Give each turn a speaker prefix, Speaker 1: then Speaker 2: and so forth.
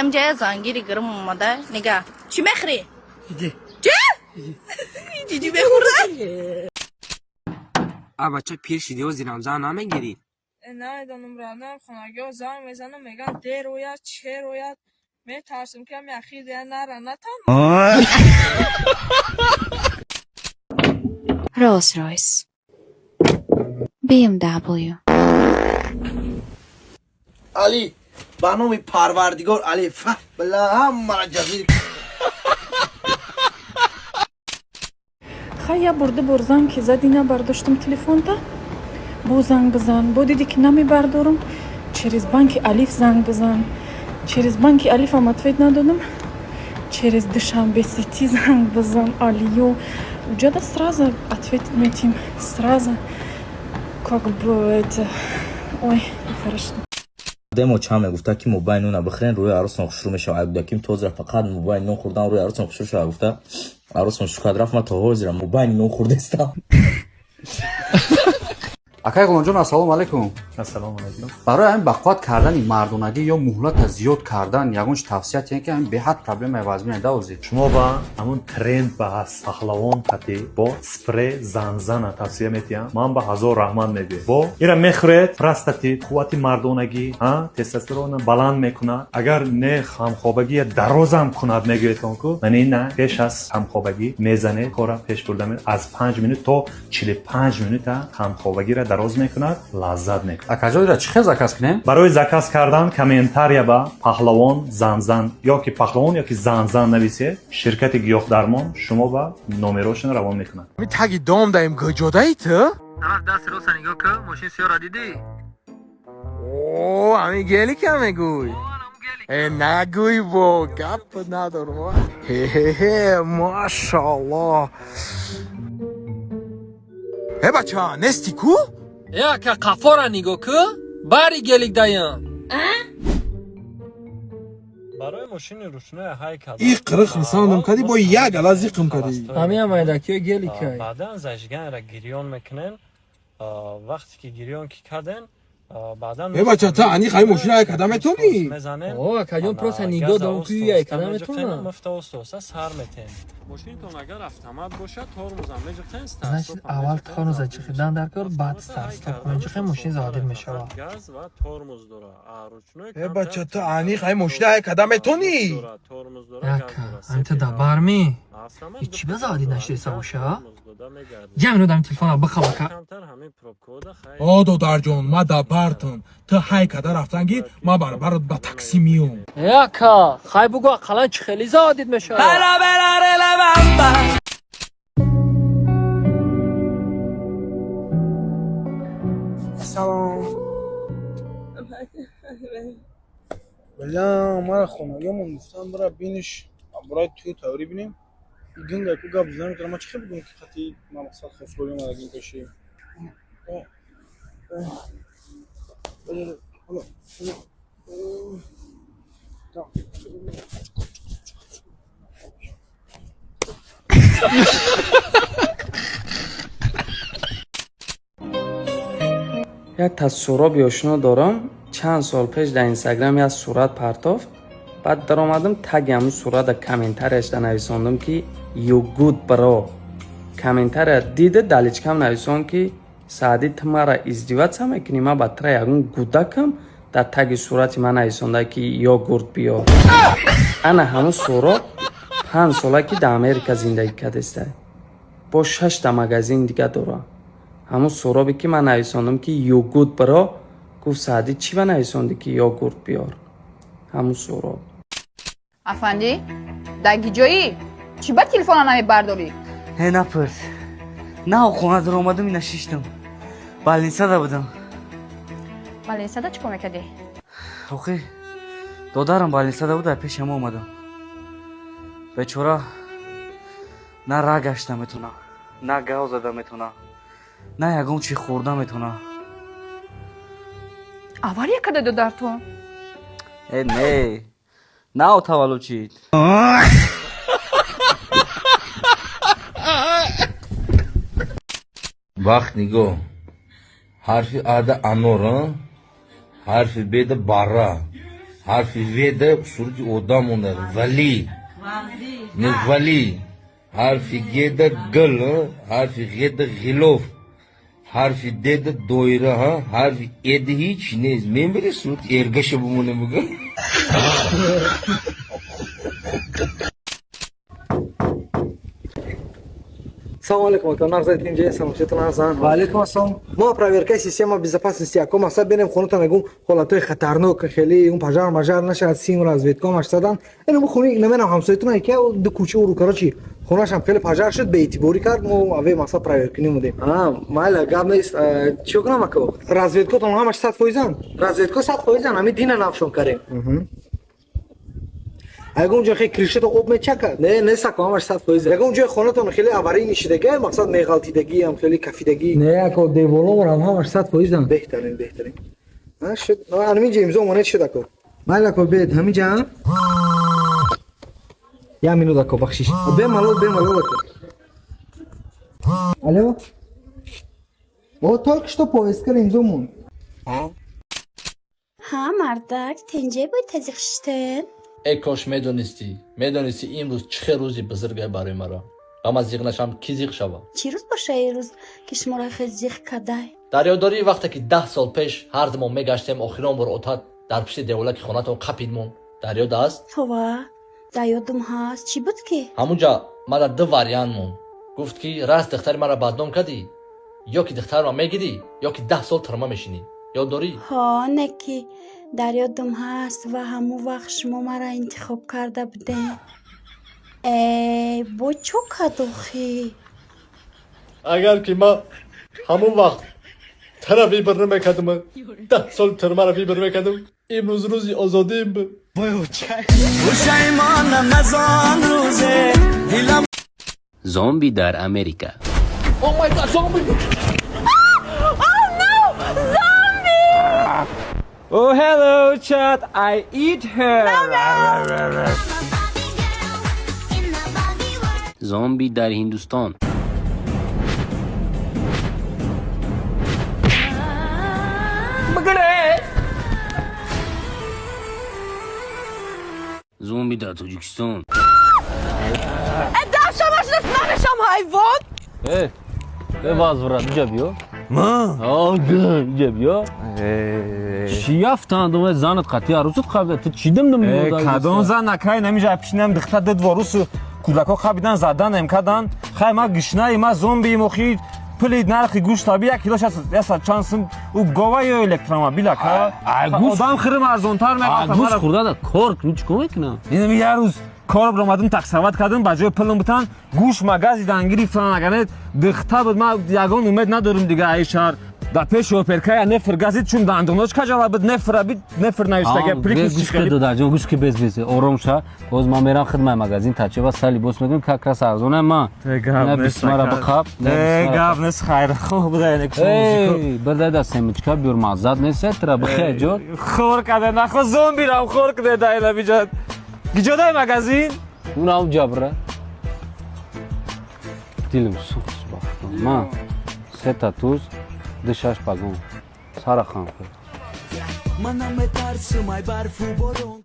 Speaker 1: Инамҷая зангири гирм омада. Нига, чӣ мехӯрӣ? Чӣ ҷиҷи мехӯрда?
Speaker 2: А бача, пир шидио, зирамзан намегирӣ?
Speaker 3: Намедонам, равнам, хонагиҳо занг мезанам, мегӯянд, дер ояд, чер ояд. Метарсам, ки ҳами ахир дия нара натан.
Speaker 4: Rolls-Royce. BMW.
Speaker 5: Али, ба номи Парвардигор, Али, фа била ҳамара ҷазир.
Speaker 6: Хай, я бурду бор занг ки зади, набардоштам телефонта. Бо занг бизан, бо диди ки намебардорам, через банки Алиф занг бизан. Через банки Алифам ответ надодам, через Душанбе Сити занг бизан, алиё, уҷада сразу ответ метим, сразу, как бы это, ой, хорошо.
Speaker 7: Демо чанд мегуфта, ки мобайни нона бихӯрен, рӯи арӯсон хушрӯ мешавад. Айгудаким тозра фақат мобайни нон хӯрдан рӯи арӯсон хушрӯ шавад, гуфта, арӯсон шукад рафт. Ман то ҳозира мобайни нон хӯрдестам.
Speaker 8: Акай Ғуломҷон, ассалому алайкум.
Speaker 9: Ассалому алайкум.
Speaker 8: Барои ҳамин бақувват кардани мардонагӣ ё муҳлата зиёд кардан ягон чи тавсия тиҳем, ки ҳамин беҳад проблемаи вазмина давозед.
Speaker 9: Шумо ба ҳамун тренд ба ҳаст, паҳлавон қати бо спрей занзана тавсия метиҳам. Ман ба ҳазор раҳмат мегӯям. Бо ира мехӯред, простатит, қуввати мардонагӣ, тестостерона баланд мекунад. Агар не, ҳамхобагия дарозам кунад, мегӯедтон ку ман ина пеш аз ҳамхобагӣ мезанед, кора пеш бурда аз 5 минут то 45 минута ҳамхобагиро дароз мекунад, лаззат мекунад.
Speaker 8: Акаҷон, ира чӣ хел заказ кунем?
Speaker 9: Барои заказ кардан комментария ба паҳлавон занзан ёки паҳлавон ёки занзан нависед. Ширкати гиёҳдармон шумо ба номерошон равон мекунад.
Speaker 10: Ми таги дом даем, куҷодаи ту?
Speaker 2: Тараф дасти роста нигоҳ кун, мошин сиёра дидӣ?
Speaker 10: О, ҳамин гелика мегӯй? Э, нагӯй, бо гап надорум. Хе-хе-хе, машаллоҳ. Э, бача, нести ку?
Speaker 2: Э, ака, қафора нигоҳ кун, бари гелик даям.
Speaker 9: Барои мошини рӯшнои ҳай
Speaker 10: И қириқ нисандам кади, бо як ала зиқм кади.
Speaker 2: Ҳамин майдакиё геликай.
Speaker 9: Баъдан зажиганро гирён мекунен. Вақте ки гирён ки карден, баъдан
Speaker 10: Э, бача, ту аниқ ҳами мошина ҳай када метонӣ?
Speaker 9: Мезанен.
Speaker 2: О, акаҷон, просто нигоҳ дорам, ку ай када метонам.
Speaker 9: Муфта оста сар метен. Мошинтон агар автомат бошад, тормозам меҷиқен.
Speaker 2: Значит, аввал тормоза ҷиқидан дар кор, баъд старт-стоп меҷиқем, мошин заводид мешавад.
Speaker 9: Газ ва тормоз дора, а ручной
Speaker 10: Э, бача, ту аниқ ҳами мошина ҳай када метонӣ?
Speaker 2: Яка ҳамин та барми и чӣ ба заводид нашидаиста боша? Як минут, ҳамин телефона бихабака.
Speaker 10: О, додарҷон, ма да бартам. Ту ҳай када рафтан ки ма баробарат ба такси миём.
Speaker 2: Яка, хай бугу, ақаллан чӣ хеле заводид мешавад?
Speaker 10: Салом. Бля, мара хонагиамон гуфтан, бира биниш, барои тӯй таврӣ бинем. Гинга ку гап зада метавонам, ма чӣ хел бигӯм, ки хати ма мақсад хосгорӣ омадагим пеши.
Speaker 11: Як тасуроби ошно дорам, чанд сол пеш дар Инстаграм як сурат партофт. Баъд даромадам, таги ҳамун сурата комментарияшда нависондам, ки "You good, bro". Комментария дида, дар личкам нависон, ки саъдӣ, ту мара издеваться мекунӣ, ман ба тура ягон гудакам? Дар таги сурати ман нависонда, ки йогурт биёр. Ана ҳамун суроб 5 сола, ки дар Америка зиндагӣ кардеста, бо шашта магазин дига дора. Ҳамун суробе, ки ман нависондам, ки "You good, bro", гуфт: "Саъдӣ, чӣ ба нависондӣ, ки йогурт биёр?" Ҳамун суроб.
Speaker 1: Афандӣ, дар гиҷоӣ? Чӣ ба телефона намебардорӣ?
Speaker 12: Э, напурс. На, хона даромадам, ина шиштам. Больницада будам.
Speaker 1: Больницада чӣ кор мекардӣ?
Speaker 12: Охи, додарам больницада буда, пешам омадам. Бечора на ра гашта метона, на гав зада метона, на ягон чи хӯрда метона.
Speaker 1: Авария карда додартон?
Speaker 12: Э, не, нав таваллуд шид.
Speaker 7: Вақт нигоҳ, ҳарфи ада анор, ҳарфи беда барра.
Speaker 4: Ҳарфи В да сурати одам монда, вали, не вали. Ҳарфи Г да гул, ҳарфи Ғ да ғилоф, ҳарфи Д да доира, ҳарфи Э да ҳеч нест. Мемири, сурати эргаша бимонем, буга.
Speaker 13: Салом алейкум, ака, нағзаед инҷа, саломшатон нағзан.
Speaker 5: Ва алейкум ассалом.
Speaker 13: Мо проверкаи система безопасности, ако, мақсад бинем хонатон ягон ҳолатҳои хатарнок, хеле он пожар мажар нашавад, сим разведка ҳам задан. Ин мо хони намедонам ҳамсоятон яке ду кӯча уру, короче, хонашам хеле пожар шуд, беэътиборӣ кард, мо аве мақсад проверка намудем.
Speaker 5: А, майла, гап нест. Чӣ кунам, ако?
Speaker 13: Разведкотон ҳамаш 100 фоизан?
Speaker 5: Разведко 100 фоизан, ҳами дина навшон карем.
Speaker 13: Ягон ҷой хеле крышато об мечакад?
Speaker 5: Не, нест, ако, ҳамаш 100 фоиза.
Speaker 13: Ягон ҷои хонатон хеле аварӣ нишидагӣ, мақсад меғалтидагиам, хеле кафидагӣ?
Speaker 5: Не, ако, деволомонам ҳамаш 100 фоизан.
Speaker 13: Беҳтарин, беҳтарин. Шуд, ҳаминҷа имзо монед, шуд, ако.
Speaker 5: Майла, ако, бед ҳаминҷа.
Speaker 13: Як минут, ако, бахшиш.
Speaker 5: Бемалол, бемалол, ако. Алло, о, только что повесткара имзо монд.
Speaker 14: Ҳа, мардак, тенҷе бои тазиқ шиштен?
Speaker 15: Э, кош медонистӣ, медонистӣ имрӯз чӣ хел рӯзи бузурге барои маро. Ва ман зиқ нашам, кӣ зиқ шавад?
Speaker 14: Чӣ рӯз боша ирӯз, ки шуморо хел зиқ кадай?
Speaker 15: Дар ёддорӣ, вақте ки 10 сол пеш ҳардумон мегаштем, охирон бор отат дар пишти деволаки хонатон қапидмон, дар ёд аст?
Speaker 14: Ҳова, дар ёдум ҳаст. Чӣ буд ки?
Speaker 15: Ҳамунҷа мара ду вариант монд, гуфт ки раст духтари маро бадном кардӣ, ё ки духтарро мегирӣ, ё ки 10 сол тюрьма мешинӣ. Ёд дорӣ?
Speaker 14: Ҳо, не ки дар ёдум ҳаст. Ва ҳамун вақт шумо маро интихоб карда будем. Э, бо чӯ кард охӣ?
Speaker 15: Агар ки ман ҳамон вақт тара выбор намекардам, 10 сол тюрьмаро выбор мекардам, имрӯз рӯзи озодиим буд.
Speaker 16: Пушаймонам аз он рӯзе дилам.
Speaker 17: Зомби дар Америка.
Speaker 15: Oh my God, zombie!
Speaker 1: Oh no! Zombie!
Speaker 18: Oh, hello, chat. I eat her.
Speaker 17: Зомби дар Ҳиндустон. Зомби дар Тоҷикистон.
Speaker 1: Дафшамаш намешам, ҳайвон!
Speaker 19: Э, э, возврат, иҷа биё. Иҷа биё. Чӣ яфтанд? Занат қатъи арӯсат қабда. Ту чӣ димдим?
Speaker 18: Кадом зан, акай? Намиҷа пишинам дихта ду дворусу кӯдако қабидан, заданем кадан. Хай, ма гишнаи, ма зомбиим охи. Пули нархи гӯшт таби як килош ясад чанд сум. Ӯ гова ё электромобил, ака? Одам хирим арзонтар.
Speaker 19: Гӯшт хӯрдада кор кунӣ, чӣ кор мекунам?
Speaker 18: Инами як рӯз кор биромадам, таксовать кардам, ба ҷои пулм бутан гӯш магазидан гирифтан. Агар дихта буд, ман ягон умед надорам дига. Аи шаҳр дар пеши оперкая нефр газид, чун дандонош кажала буд, нефра бид, нефр навиштага.
Speaker 19: Гӯш ки, додаҷон, гӯш ки, без без ором ша. Боз ман мерам хидмаи магазин тачеба, са либос мекунем, как раз арзона. Ма бисмара биқаб.
Speaker 18: Гап нест, хайр, хуб буда.
Speaker 19: Бирдай да семечка биёр, маззат нест тра, бихе ҷо.
Speaker 18: Хор када нахо, зомбирам хор куда дайла биҷад. Гиҷодай магазин?
Speaker 19: Унам ҷабра. Дилим сӯхт, ма сета туз, ду шаш пагон сара хан.
Speaker 16: Ман наметарсум ай барфу борон.